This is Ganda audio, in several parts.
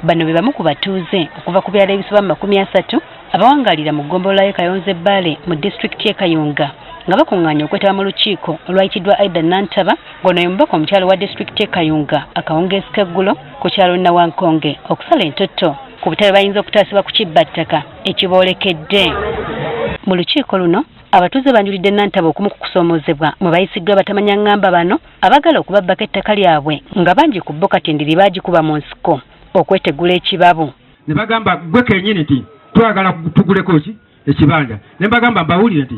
Bano be bamu ku batuuze okuva ku byalo ebisoba mu 30 abawangaalira mu ggombolola y'e Kayonza Ebbaale mu disitulikiti y'e Kayunga nga bakuŋŋaanye okwetaba mu lukiiko olwayitiddwa Aida Nantaba ng'ono ye mubaka omukyala wa disitulikiti y'e Kayunga akawungeezi k'eggulo ku kyalo Nawankonge okusala entotto ku butale bayinza okutaasibwa ku kibbattaka ekiboolekedde. Mu lukiiko luno abatuuze banjulidde Nantaba okumu ku kusoomoozebwa mwe bayisiddwa abatamanya ŋŋamba bano abagala okubabbako ettaka lyabwe nga bangi ku bo kati endiri baagikuba mu nsiko okwetegula ekibabu. Ne bagamba gwe kenyini nti twagala tuguleko ki ekibanja, ne mbagamba mbawulire nti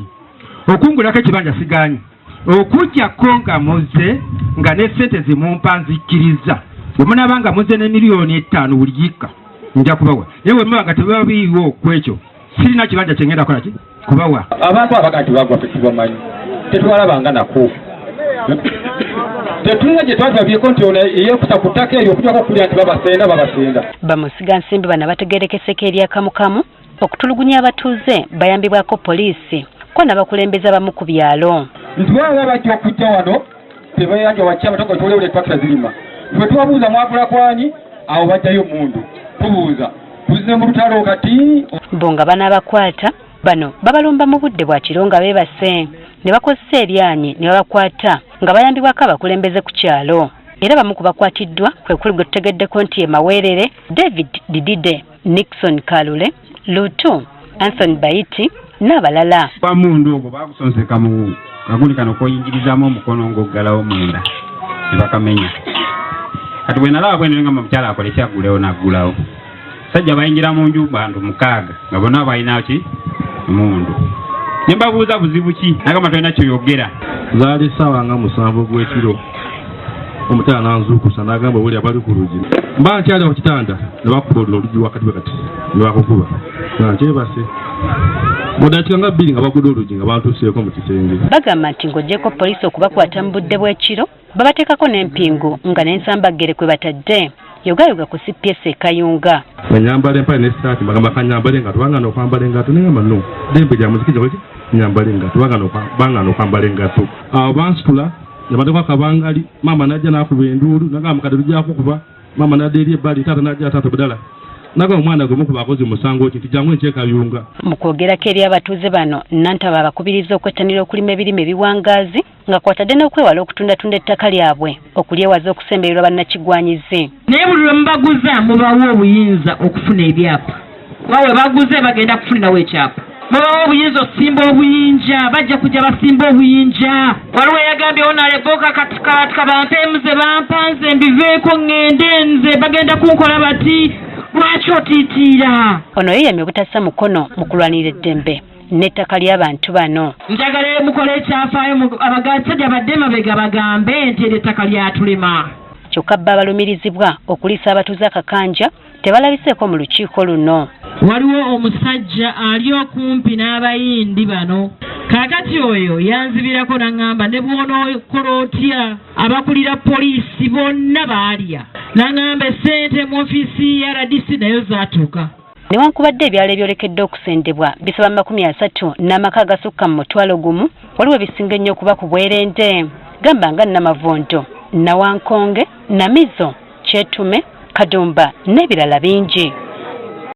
okungulako ekibanja sigaanyi, okujjako nga muze nga ne ssente zimumpa nzikkiriza. Bwe munaaba nga muze ne 5 miliyoni buli yika nja kubawa, naye bwe muba nga tebabiiwo ku ekyo, sirina kibanja kye ngenda kukola ki kubawa. Abantu abaga nti bagwa, ffe tubamanyi, tetwalabanga nako, tetulina gye twatulabyeko nti ono eyeekusa ku ttaka eryo, okujjako okulya nti babasenda babasenda. Bamusigansimbi bano abategeerekeseko erya Kamukamu okutulugunya abatuuze bayambibwako poliisi ko n'abakulembeze abamu ku byalo. Nti baba bajja okujja wano tebayanja wakya batoka tulewule tractor zirima. Ffe tubabuuza, mwagula kwani? Awo bajjayo mundu, tubuuza, tuzze mu lutalo kati. Bo nga banaabakwata bano babalumba mu budde bwa kiro nga beebase ne bakozesa eryanyi ne babakwata nga bayambibwako abakulembeze ku kyalo. Era bamu ku bakwatiddwa kwe kuli gwe tutegeddeko nti ye Maweerere David Didide, Nixon Kalule, Lutu Anthony Bayiti n'abalala. Bamundu ogwo bagusonseka mu kagundi kano koyingirizaamu omukono ng'oggalawo munda ne bakamenya. Kati bwe nalaba bwene nga mukyala akole kyaggulewo, naggulawo. Sajja bayingira mu nju bantu mukaaga nga bonna balina ki emundu, ne mbabuuza buzibu ki, nagamba tolina kyoyogera. Zaali ssaawa nga 7 ogw'ekiro, omukyala nanzuukusa n'agamba buli abali ku lugi. Mba nkyali ku kitanda ne bakuba oluno oluggi wakati bwe kati ne bakukuba nga nkyebase. Mu dakiika nga 2 nga bagudde oluggi nga bantuuseeko mu kisenge. Bagamba nti ng'oggyeko poliisi okubakwata mu budde bw'ekiro, babateekako n'empingu nga n'ensambaggere kwe batadde yogayoga ku CPS e Kayunga. Nga nyambala empale n'essaati, mbagamba kanyambale engatto, bangana okwambala engatto. Nengamba no, ddembe lya muziki jakoki nyambala engatto, bangana okwambala engatto. Awo bansitula ne bateekako akabangali, maama najja n'akuba enduulu nagamba mukadde tujja kukuba. Maama nadda eri ebbali, taata najja, taata budala nagamba omwana gwe mukuba akoze musango ki, nti jangu enkya e Kayunga. Mu kwogerako eri abatuuze bano, Nantaba abakubiriza okwettanira okulima ebirime ebiwangaazi nga kwatadde n'okwewala okutundatunda ettaka lyabwe okulyewaza okusembererwa bannakigwanyizi. Naye buli lwe mubaguza, mubawe obuyinza okufuna ebyapa, kuba bwe baguze bagenda kufunirawo ekyapa. Mubawe obuyinza okusimba obuyinja, bajja kujja basimba obuyinja. Waliwo eyagambye onaleboka katika bampe nze bampa nze mbiveeko ŋŋende, nze bagenda kunkola bati. Lwaki otiitiira? Ono yeeyamye obutassa mukono mu kulwanirira eddembe n'ettaka ly'abantu bano. Njagala mukole ekyafaayo, abasajja badde emabega bagambe nti eryo ettaka lyatulema. Kyokka bba abalumirizibwa okuliisa abatuuze akakanja tebalabiseeko mu lukiiko luno. Waliwo omusajja ali okumpi n'abayindi bano. Kaakati oyo yanzibirako n'aŋŋamba ne bw'onookola otya, abakulira poliisi bonna baalya. N'aŋŋamba essente mu ofiisi ya RDC nayo zaatuuka. Newankubadde ebyalo ebyolekedde okusendebwa bisoba mu 30 n'amaka agasukka mu 10,000, waliwo ebisinga ennyo okuba ku bwerende, gamba nga Namavondo, Nawankonge, Namizo, Kyetume, Kadumba n'ebirala bingi.